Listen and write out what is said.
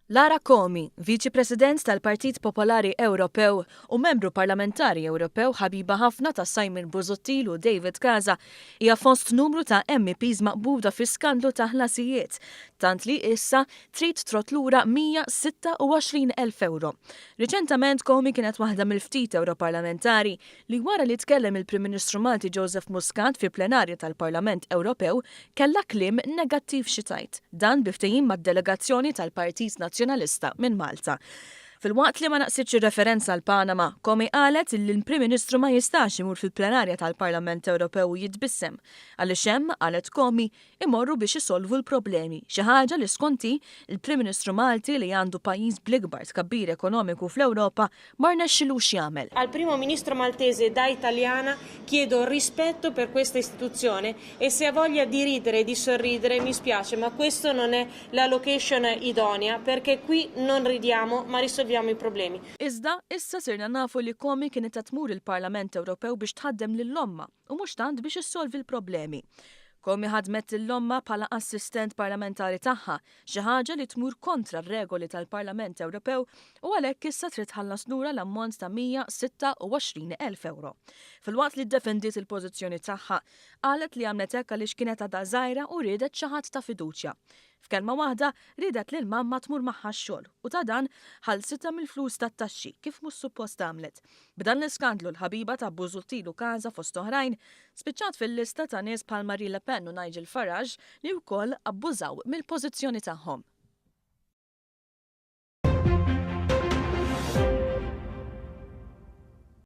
Lara Comi, Viċi President tal-Partit Popolari Ewropew u Membru Parlamentari Ewropew ħabiba ħafna ta' Simon Busuttil u David Casa, hija fost numru ta' MEPs maqbuda fi skandlu ta' ħlasijiet, tant li issa trid trott lura 126,000 ewro. Riċentament Comi kienet waħda mill-ftit Ewroparlamentari li wara li tkellem il-Prim Ministru Malti Joseph Muscat fi plenarja tal-Parlament Ewropew kellha kliem negattiv xi tgħid. Dan bi ftehim mad-delegazzjoni tal-Partit Nazzjonalista minn Malta. Filwaqt li ma naqsitx ir-referenza għal Panama, Comi qalet li l-Prim Ministru ma jistax imur fil-plenarja tal-Parlament Ewropew u jitbissem. Għaliex hemm, qalet Comi, imorru biex isolvu l-problemi, xi ħaġa li skont hi, il-Prim Ministru Malti li għandu pajjiż bl-ikbar tkabbir ekonomiku fl-Ewropa ma rnexxilux jagħmel. Al Primo Ministro maltese da italiana chiedo rispetto per questa istituzione e se ha voglia di ridere e di sorridere mi spiace ma questo non è la location idonea perché qui non ridiamo ma risolviamo i problemi. Iżda, issa sirna nafu li Comi kienet qed tmur il-Parlament Ewropew biex tħaddem lil ommha u mhux tant biex issolvi l-problemi. Comi ħadmet lil ommha bħala assistent parlamentari tagħha, xi ħaġa li tmur kontra r-regoli tal-Parlament Ewropew u għalhekk issa trid tħallas lura l-ammont ta' 126,000 ewro. Filwaqt li ddefendiet il-pożizzjoni tagħha, qalet li għamlet hekk għaliex kienet għadha żgħira u riedet xi ħadd ta' fiduċja. F'kelma waħda, riedet lil mamma tmur magħha x-xogħol u ta' dan ħallsitha mill-flus tat-taxxi kif mhux suppost għamlet. B'dan l-iskandlu l-ħabiba ta' Busuttil u Casa fost oħrajn spiċċat fil-lista ta' nies bħal Marie Le Pen u Nigel Farage li wkoll abbużaw mill-pożizzjoni tagħhom.